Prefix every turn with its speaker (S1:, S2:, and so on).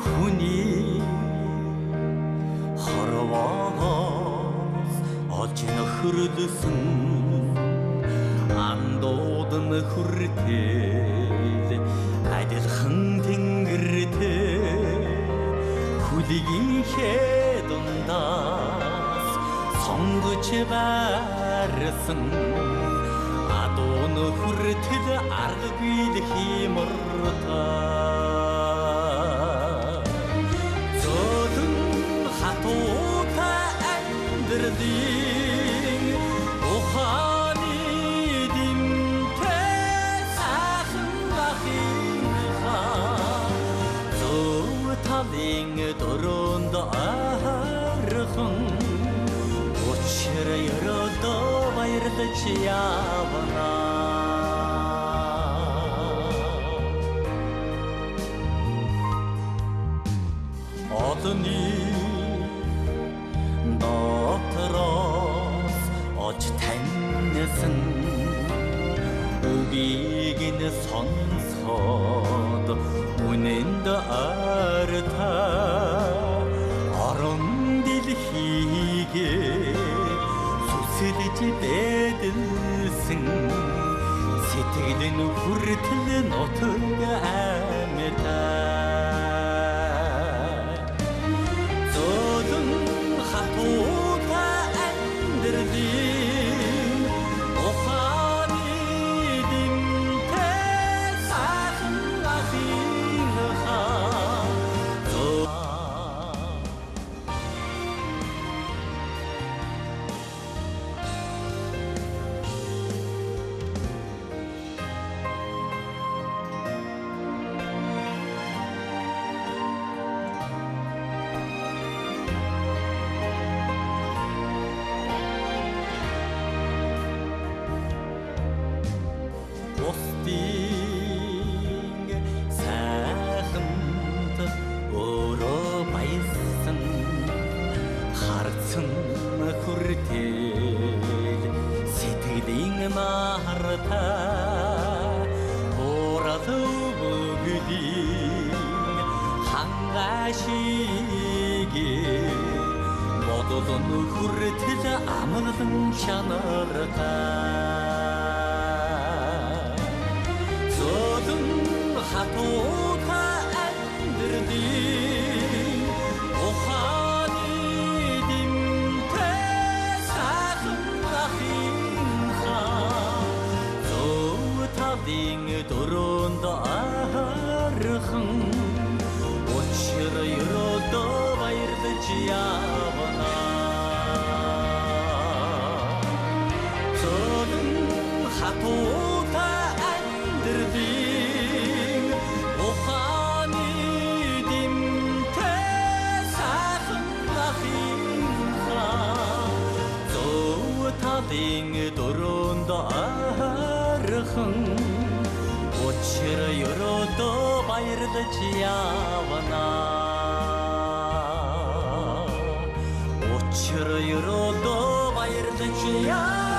S1: Хүний хорвоогоос олж нөхөрлөсөн андууд нь хүртэл адилхан тэнгэртэй хүлэгийнхээ дундаас сонгож барьсан адуу нь хүртэл аргагүй л хиймортой. Зөөлөн хатуутай амьдралын ухааны дэмтэй сайхан ахынхаа зөв талын дөрөнд ойрхон учир ерөөдөө баярлаж явна. Одны дотроос олж таньсан үгийг нь сонсоход үнэнд ойртой орон дэлхийгээ сүсэлж бэдэлсэн сэтгэл нь хүртэл нутаг амьтай. Зөөлөн хатуутай амьдралын ухааны дэмтэй сайхан ахынхаа зөв. Бусдын сайханд өөрөө баяссан харцсан хүртэл сэтгэлийн нартай урал бүгдийн хангашиг бодол нь хүртэл амгалан чанартай. Зөөлөн хатуутай амьдралын ухааны дэмтэй сайхан ахынхаа зөв талын дөрөнд ойрхон учир ерөөдөө баярлаж явна. Зөөлөн хатуутай амьдралын ухааны дэмтэй сайхан ахынхаа зөв талын дөрөнд ойрхон учир ерөөдөө баярлаж явна. Учир ерөөдөө баярлаж явна.